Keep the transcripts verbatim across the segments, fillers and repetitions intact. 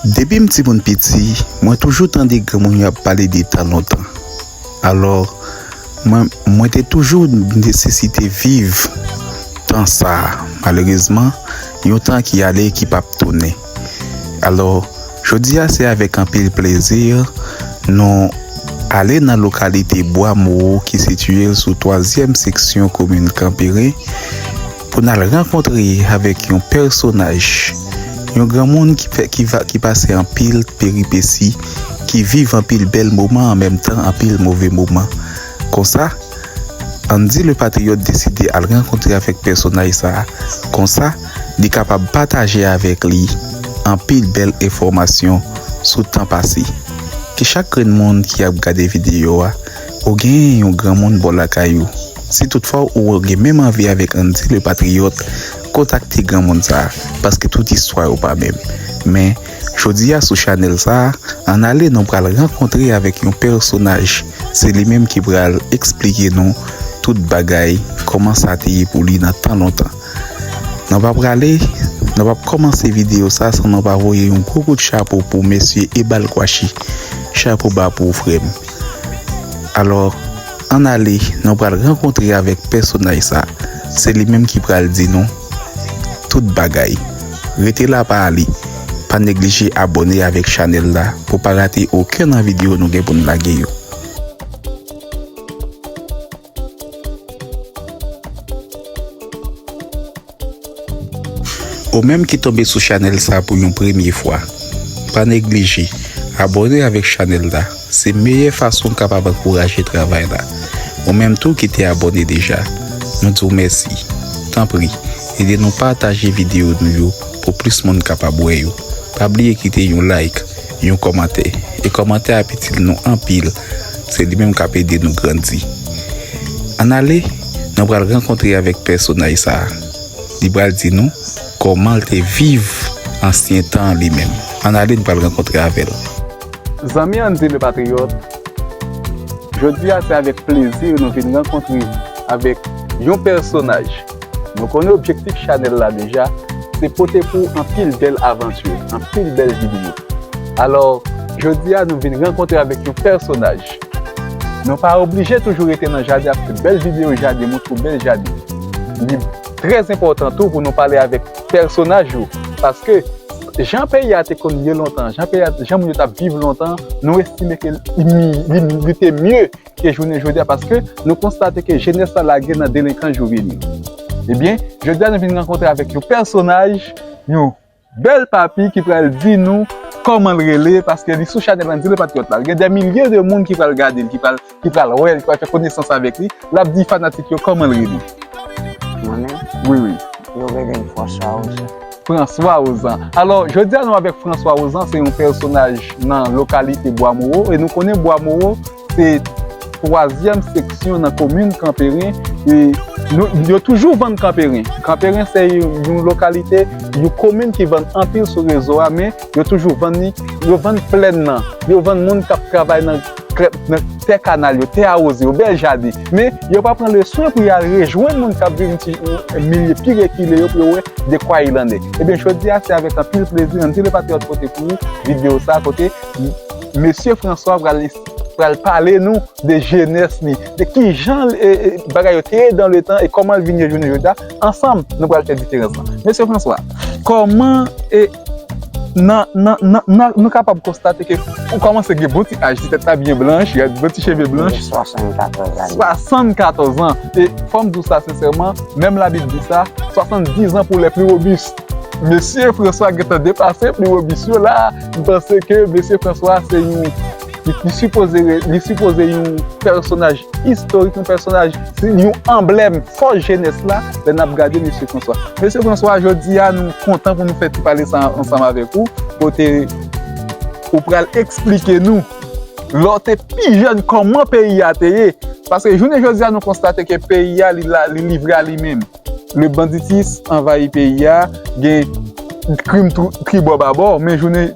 Depi m timoun piti, mwen toujou tande granmoun yo ap pale de tan lontan. Alò, mwen, mwen te toujou nesesite viv tan sa a. Malerezman, yon tan ki ale ki p ap tounen. Alò, jodi a se avèk anpil plezi nou ale nan lokalite Bwa Mowo ki sitiye sou twazyèm seksyon komin Kanperen pou n al rankontre avèk yon pèsonaj, yon granmoun ki fè, ki va, ki pase anpil peripesi, ki viv anpil bèl moman, an menm tan anpil move moman. Konsa, Andy le Patriyòt deside al rankontre avèk pèsonaj sa a. Konsa, li kapab pataje avèk li anpil bèl enfòmasyon sou tan pase. Ke chak grenn moun ki ap gade videyo a, ou genyen yon granmoun bò lakay ou. Si toutfwa ou gen menm anvi avèk Andy le Patriyòt, kontakte granmoun sa a, paske tout istwa yo pa menm. Men, jodi a sou chanèl sa a, ann ale nou pral rankontre avèk yon pèsonaj. Se li menm ki pral eksplike nou tout bagay, kòman sa te ye pou li nan tan lontan. Nou pa prale, nou p ap kòmanse videyo sa san nou pa voye yon gwo kout chapo pou mesye Ebal Kwashi. Chapo ba pou ou, frè m. Alò, ann ale, nou pral rankontre avèk pèsonaj sa. Se li menm ki pral di nou tout bagay. Rete la, pa ale. Pa neglije abòne avèk chanèl la pou pa rate okenn nan videyo nou gen pou n lage yo. Ou menm ki tonbe sou chanèl sa pou yon premye fwa, pa neglije abòne avèk chanèl la. Se meyè fason w kapab ankouraje travay la. Ou menm tou ki te abòne deja, nou di w mèsi. Tanpri, ede nou pataje videyo nou yo pou plis moun kapab wè yo. Pa bliye kite yon like, yon kòmantè. E kòmantè a ap itil nou anpil. Se li menm k ap ede nou grandi. Ann ale, nou pral rankontre avèk pèsonaj sa a. Li pral di nou kòman l te viv ansyen tan an li menm. Ann ale, nou pral rankontre avè l. Zanmi Andy le Patriyòt, jodi a se avèk plezi nou vin rankontre avèk yon pèsonaj. Nou konnen objektif chanèl la deja, se pote pou w anpil bèl avanti, anpil bèl videyo. Alò, jodi a nou vin rankontre avèk yon pèsonaj. Nou pa oblije toujou rete nan jaden ap fè bèl videyo jaden, montre w bèl jaden. Li trè enpòtan tou pou nou pale avèk pèsonaj yo, paske jan peyi a te konn ye lontan, jan peyi a, jan moun yo t ap viv lontan, nou estime ke li, li, li te mye ke jounen jodi a, paske nou konstate ke jenès la lage nan delenkans jiveni. Ebyen, jodi a nou vin rankontre avèk yon pèsonaj, yon bèl papi ki pral di nou kòman l rele, paske li sou chanèl Andy le Patriyòt la. Gen dè milye de moun ki pral gade l, ki pral, ki pral wè l, ki pral fè konesans avèk li. L ap di fanatik yo kòman l rele. Mwen menm? Wi, wi. Yo rele m François Ozan. François Ozan. Alò, jodi a nou avèk François Ozan, se yon pèsonaj nan lokalite Bwa Mowo, e nou konnen Bwa Mowo se twazyèm seksyon nan komin Kanperen, e nou, yo toujou vann Kanperen. Kanperen se yon lokalite, yon komin ki vann anpil sou rezo a, men yo toujou vann li, yo vann plèn nan, yo vann moun k ap travay nan, nan tè kanal yo, tè awoze yo, bèl jaden. Men yo pa pran le swen pou y al rejwenn moun k ap viv yon ti milye pi rekile yo pou yo wè de kwa il en est. Ebyen, jodi a, se avèk anpil plezi, Andy le Patriyòt pote pou ou videyo sa, kote Mesye François pral, pral pale nou de jenès li, de kijan, e, e, bagay yo te ye dan le tan e kòman l vin ye jounen jodi a. Ansanm, nou pral fè diferans lan. Mesye François, kòman, e, nan, nan, nan, nan, nou kapab konstate ke ou kòmanse gen bon ti aj, ti tèt la byen blanch, gen bon ti cheve blanch. Gen swasannkatòz ane. Swasannkatòz an. E fò m di w sa sensèman, menm Labib di sa, soixante-dix ans pour les plus robustes. Mesye François gentan depase pli wobis yo la. M panse ke Mesye François se yon, li, li sipoze re-, li sipoze yon pèsonaj istorik, yon pèsonaj, yon anblèm fòs jenès la, lè n ap gade Mesye François. Mesye François, jodi a, nou kontan pou nou fè ti pale sa ansanm avèk ou, kote ou pral eksplike nou, lè w te pi jèn, kòman peyi a te ye. Paske jounen jodi a, nou konstate ke peyi a, li la, li livre a li menm. Le banditis anvayi peyi a, gen krim tou, tribò babò, men jounen,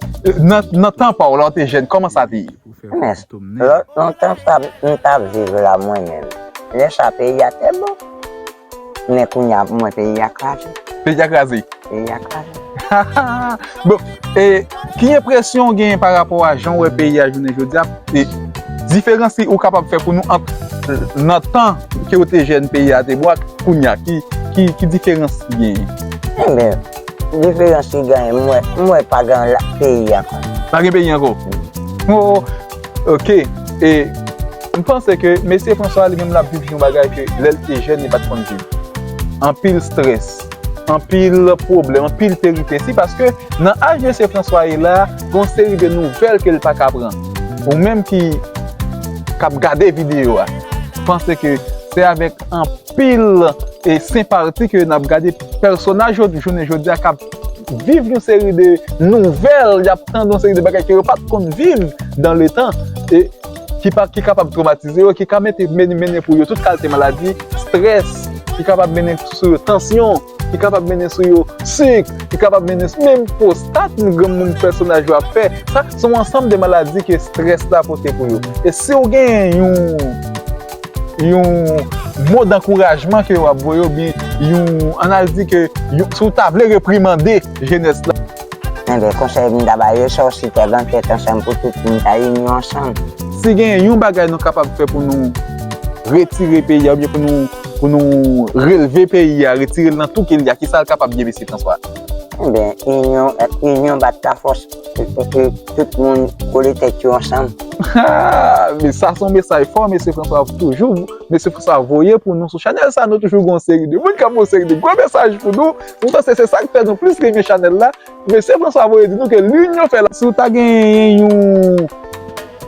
nan, nan tan pa w, lè w te jèn, kòman sa te ye? Men, lò, lontan, m t ap, m t ap viv la, mwen menm. Lè sa, peyi a te bon. Men kounye a, mwen, peyi a kraze. Peyi a kraze. Peyi a kraze. Bon, e ki enpresyon w genyen pa rapò a jan w wè peyi a jounen jodi a? E diferans ki ou kapab fè pou nou ant nan tan ke w te jèn peyi a te bon ak kounye a? Ki, ki, ki diferans ki genyen? Enben, diferans ki genyen, m wè, m wè pa gen la, peyi ankò. Pa gen peyi ankò? Oh, ok. E m panse ke mesye François li menm l ap viv yon bagay ke lè l te jèn li pa t konn viv. Anpil strès, anpil pwoblèm, anpil peripesi, paske nan aj mesye François ye la, gon seri de nouvèl ke l pa ka pran. Ou menm ki k ap gade videyo a, panse ke se avèk anpil e senpati ke n ap gade pèsonaj yo jounen jodi a k ap viv yon seri de nouvèl, y ap tande yon seri de bagay ke yo pa t konn viv dan le tan, e ki pa, ki kapab twomatize yo, ki ka mete, mennen, mennen pou yo tout kalte maladi, strès, ki kapab mennen sou yo tansyon, ki kapab mennen sou yo sik, ki kapab mennen sou menm pwostat yon granmoun pèsonaj yo ap fè. Sa, se yon ansanm de maladi ke strès la pote pou yo. E si w genyen yon, yon mo dankourajman ke w ap voye, oubyen yon, ann al di ke yon, si w ta vle reprimande jenès la. Enben, konsèy m ta ba yo, sa osi tèt an tèt ansanm pou tout moun ta ini ansanm. Si gen yon bagay nou kapab fè pou nou retire peyi a, oubyen pou nou, pou nou relve peyi a, retire l nan tou ke l ye a, ki sa l kapab ye, mesye François? Enben, inyon, inyon bat lafòs, pou ke tout moun kole tèt yo ansanm. Ha! Men sa se yon mesaj fò, mesye François toujou, mesye François voye pou nou sou chanèl sa, nou toujou gen yon seri de moun k ap voye yon seri de gwo mesaj pou nou. M panse se sa k fè nou plis renmen chanèl la. Mesye François voye di nou ke linyon fè la. Si w ta genyen yon,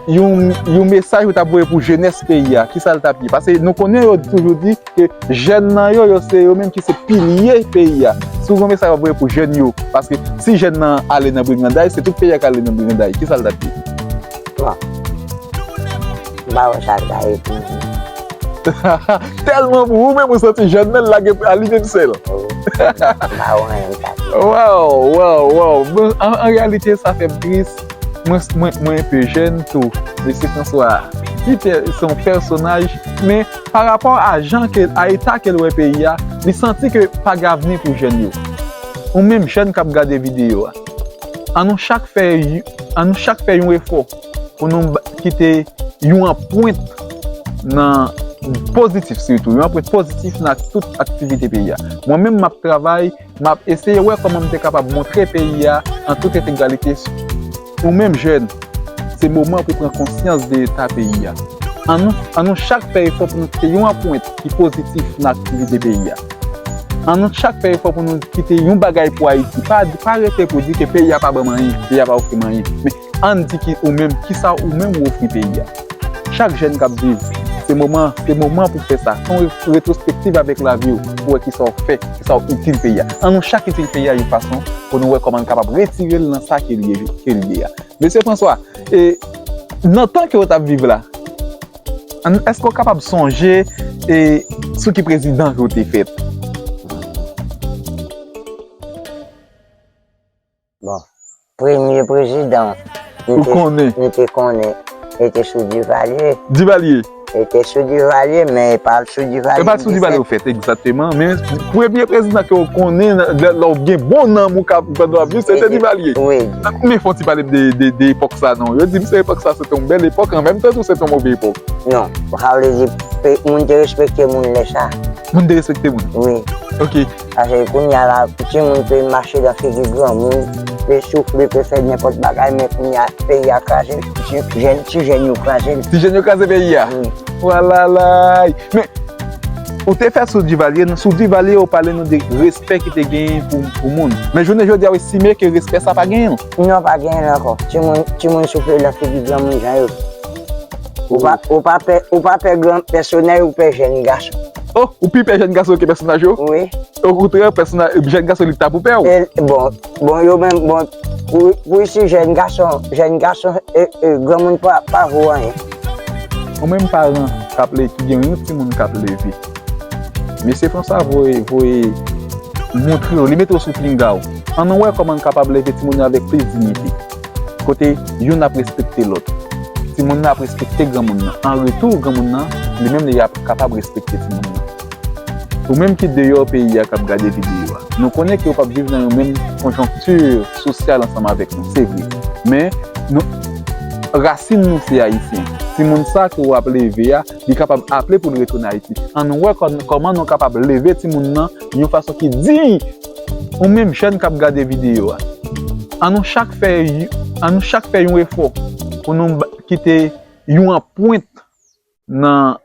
yon, yon mesaj ou t ap voye pou jenès peyi a, ki sa l t ap ye? Paske nou konnen yo toujou di ke jèn nan yo, yo se yo menm ki se pilye peyi a. Si w gen yon mesaj w ap voye pou jèn yo, paske si jèn nan ale nan briganday, se tout peyi a k ale nan briganday. Ki sa l t ap ye? Bon. M pa wè sa l ta ye pou mwen. Tèlman pou ou menm ou santi jèn nan, l lage a li menm sèl. M pa wè anyen m ta di. Waw, waw, waw. Bon, an, an reyalite, sa fè m tris. Mwen, mwen, mwen enpe jèn tou. Mesye François, li te, se yon pèsonaj, men pa rapò a jan ke, a eta ke l wè peyi a, li santi ke pa gen avni pou jèn yo. Ou menm jèn k ap gade videyo a, ann nou chak fè, ann nou chak fè yon efò pou nou ba, kite yon anprent nan pozitif sitou, yon anprent pozitif nan tout aktivite peyi a. Mwen menm m ap travay, m ap eseye wè kòman m te kapab montre peyi a an tout entegralite. Ou menm jèn, se moman pou pran konsyans de eta peyi a. Ann nou, ann nou chak fè efò pou nou kite yon anprent ki pozitif nan aktivite peyi a. Ann nou chak fè efò pou nou kite yon bagay pou Ayiti. Pa, pa rete pou di ke peyi a pa ban m anyen, peyi a pa ofri m anyen. Men ann di ki ou menm, ki sa ou menm ou ofri peyi a. Chak jèn k ap viv, se moman, se moman pou fè sa. Se yon re-, retwospektiv avèk lavi w, pou wè ki sa w fè, ki sa w itil peyi a. Ann nou chak itil peyi a yon fason pou nou wè kòman n kapab retire l nan sa ke l ye, ke l ye a. Mesye François, e, nan tan ke w t ap viv la, ann, èske w kapab sonje, e, sou ki prezidan ke w te fèt? Bon, premye prezidan m te konnen, m te konnen, e te sou Divalye. Divalye? E te sou Divalye, men e pa sou Divalye. E pa sou Divalye ou fèt, egzakteman. Men premye prezidan ke w konnen, lè, lè w gen bon nanm ou ka, pandan w ap viv, se te Divalye. Wi. Konbyen fwa w ti pale m de, de, de epòk sa non? Yo di m se epòk sa, se te yon bèl epòk, an menm tan tou, se te yon move epòk. Non, sa vle di, pe-, moun te respekte moun lè sa. Moun te respekte moun? Wi. Ok. Paske kounye a la, timoun pe mache nan figi granmoun, pe soufle, pe fè nenpòt bagay, men kounye a, peyi a kraze, ti jèn, ti jèn yo kraze l. Ti jèn yo kraze peyi a? Wi. Walalay! Men, ou te fè sou Divalye, sou Divalye, ou pale nou de respè ki te genyen pou, pou moun. Men jounen jodi a, ou estime ke respè sa pa genyen? Non, pa genyen l ankò. Timoun, timoun soufle nan figi granmoun jan yo. Ou pa, ou pa pè, ou pa pè gran pèsonaj, ou pè jèn gason. Oh, ou pi pè jèn gason ke pèsonaj yo? Wi. Okontrè, pèsonaj, jèn gason li t ap pou pè w. E, bon, bon, yo menm, bon, pou, pou isi jèn gason, jèn gason, e, e, granmoun pa, pa vo anyen. Ou menm paran k ap le-, ki gen yon timoun k ap leve. Mesye François voye, voye montre w, li mete w sou pinga w. Ann nou wè kòman n kapab leve timoun yo avèk plis diyite. Kote youn ap respekte lòt. Timoun nan ap respekte granmoun nan. An retou, granmoun nan, li menm li ap kapab respekte timoun nan. Ou menm ki deyò peyi a k ap gade videyo a, Nou konnen ke w p ap viv nan yon menm konjonkti sosyal ansanm avèk nou, se vre. Men, nou, rasin nou se Ayisyen. Timoun sa ke w ap leve a, li kapab aple pou l retounen Ayiti. Ann wè kò-, kòman nou kapab leve timoun nan yon fason ki diy. Ou menm jèn k ap gade videyo a, ann nou chak fè, ann nou chak fè yon efò pou nou ba-, kite yon anprent nan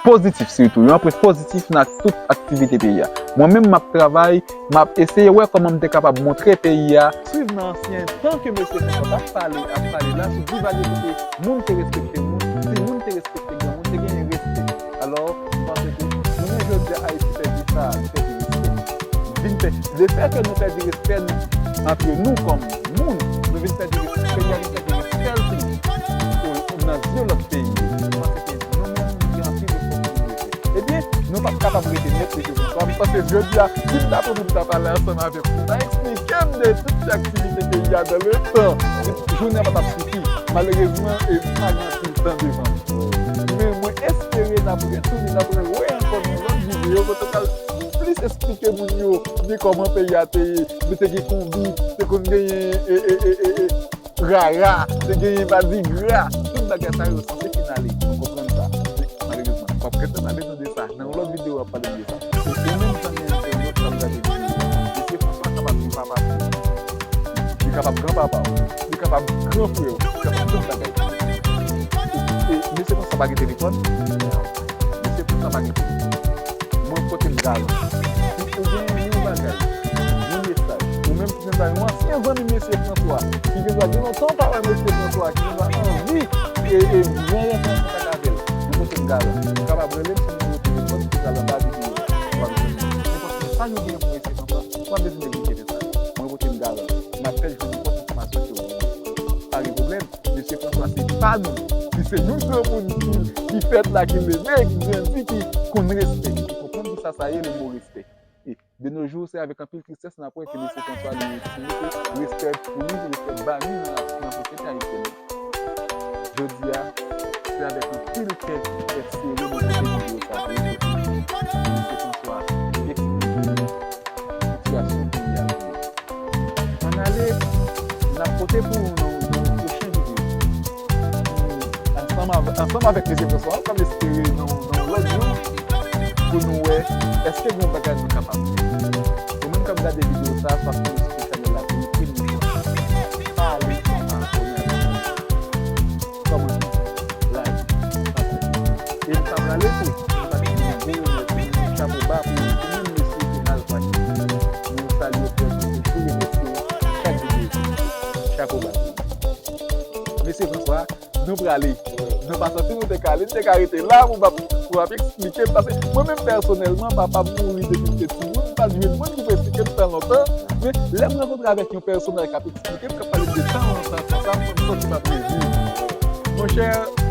pozitif sitou, yon anprent pozitif nan tout aktivite peyi a. Mwen menm, m ap travay, m ap eseye wè kòman m te kapab montre peyi a. Swiv nan ansyen tan ke mesye Fòkòt ap pale, ap pale la sou divage kote moun te respekte moun, timoun te respekte granmoun, te genyen respè. Alò, m panse ke jounen jodi a, Ayiti pèdi sa, pèdi respè. Vin pè-, lefètke nou pèdi respè nou, antre nou kòm moun, nou vin pèdi respè, peyi a vin pèdi respè l tou, o, nan zye lòt peyi yo. M panse ke nou menm, nou gen anpil efò pou nou rete. Ebyen, nou p ap kapab rete nèt, mesye Franswa. M panse jodi a, si m ta pran pou m ta pale ansanm avèk ou, ta eksplike m de tout ti aktivite peyi a dans le temps, jounen an pa t ap sifi. Malerezman, e m pa gen anpil tan devan m. Men mwen espere n ap retounen, n ap rewè ankò nan lòt videyo kote n pral plis eksplike moun yo de kòman peyi a te ye, nou te gen konbit, te konn genyen, e, e, e, e, e, rara, te genyen madigra. Tout bagay sa yo sanse fin ale, nou konprann sa. Men malerezman, m p ap ret ap pale nou de sa. Nan yon lòt videyo, m ap pale de sa. E ou menm zanmi entènot k ap gade videyo a, mesye Franswa kapab gen papa pou ou. Li kapab granpapa w. Li kapab gran frè w. Li kapab tout bagay pou ou. E, e, mesye Franswa pa gen telefòn? Mesye Franswa pa gen telefòn. Mwen pote m garan. Si ou gen yon bagay, yon mesaj, ou menm ki gen yon ansyen zanmi mesye Franswa, ki gen dwa gen lontan w pa wè mesye Franswa, ki gen dwa anvi, e, e, rankontre kontak avè l, mwen pote m garan. Ou kapab rele m sou nimewo telefòn ki pral anba videyo a. W ap jwenn mwen. Nenpòt mesaj ou gen pou mesye Franswa, w ap bezwen negosye de sa. Mwen pote m garan. M ap fè l jwenn nenpòt enfòmasyon ke w bezwen. Pa gen pwoblèm. Mesye Franswa se pa nou. Li se yon granmoun ki, ki fèt la, ki leve, ki grandi, ki konn respè. Ou konprann kisa sa ye, le mo respè. E de nos jours, se avèk anpil tristès n ap wè ke mesye Franswa li retire respè pou li, respè ba li nan, nan sosyete ayisyèn nan. Jodi a, se avèk anpil kè, kè sere nou pote videyo sa pou nou, kote mesye Franswa eksplike nou sitiyasyon peyi a. Ann ale, n ap pote pou ou nan, nan yon pwochen videyo. Ansanm avè-, ansanm avèk mesye Franswa, n ap espere nan, nan yon lòt jou pou nou wè èske gen yon bagay nou kapab fè. Ou menm k ap gade videyo sa, paske nou sou chanèl la pou nou, pale, pa abòne avèk nou. Kòmante, like, pataje. E m pa prale tou, m pa di nou gwo remèsyeman, chapo ba pou ou menm mesye Donald Patrick. Nou salye w frè, nou toujou remèsye w chak videyo. Chapo ba pou ou. Mesye Franswa, nou prale. Nou pa santi nou te ka ale, nou te ka rete la pou m ap, pou ap eksplike m. Paske mwen menm pèsonèlman, papa m mouri depi m te timoun, m pa t jwenn moun ki pou eksplike m tan lontan. Men lè m rankontre avèk yon pèsonaj k ap eksplike m, k ap pale m de tan lontan konsa, m santi m ap reviv. Monchè,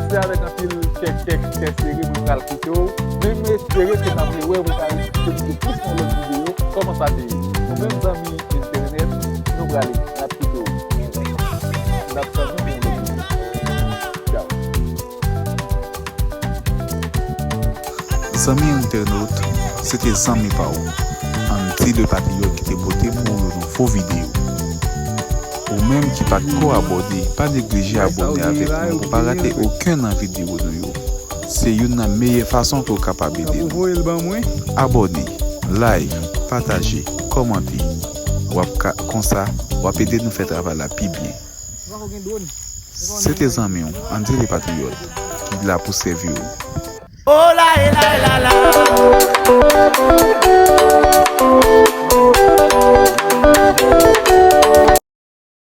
se avèk anpil kè, kè, kè sere mwen pral kite w, men m espere ke n ap rewè, mwen ka eksplike nou plis nan lòt videyo kòman sa te ye. Nou menm zanmi entènèt, nou prale, n ap kite w. N ap tann nou pou yon lòt videyo. Tchaw. Zanmi entènot, se te zanmi pa w, Andy le Patriyòt ki te pote pou ou yon nouvo videyo. Ou menm ki pa t ko abòne, pa neglije abòne avèk nou pou pa rate okenn nan videyo nou yo. Se youn nan meyè fason ke w kapab ede nou. Abòne, like, pataje, kòmante. W ap ka, konsa, w ap ede nou fè travay la pi byen. Se te zanmi w, Andy le Patriyòt, ki la pou sèvi w.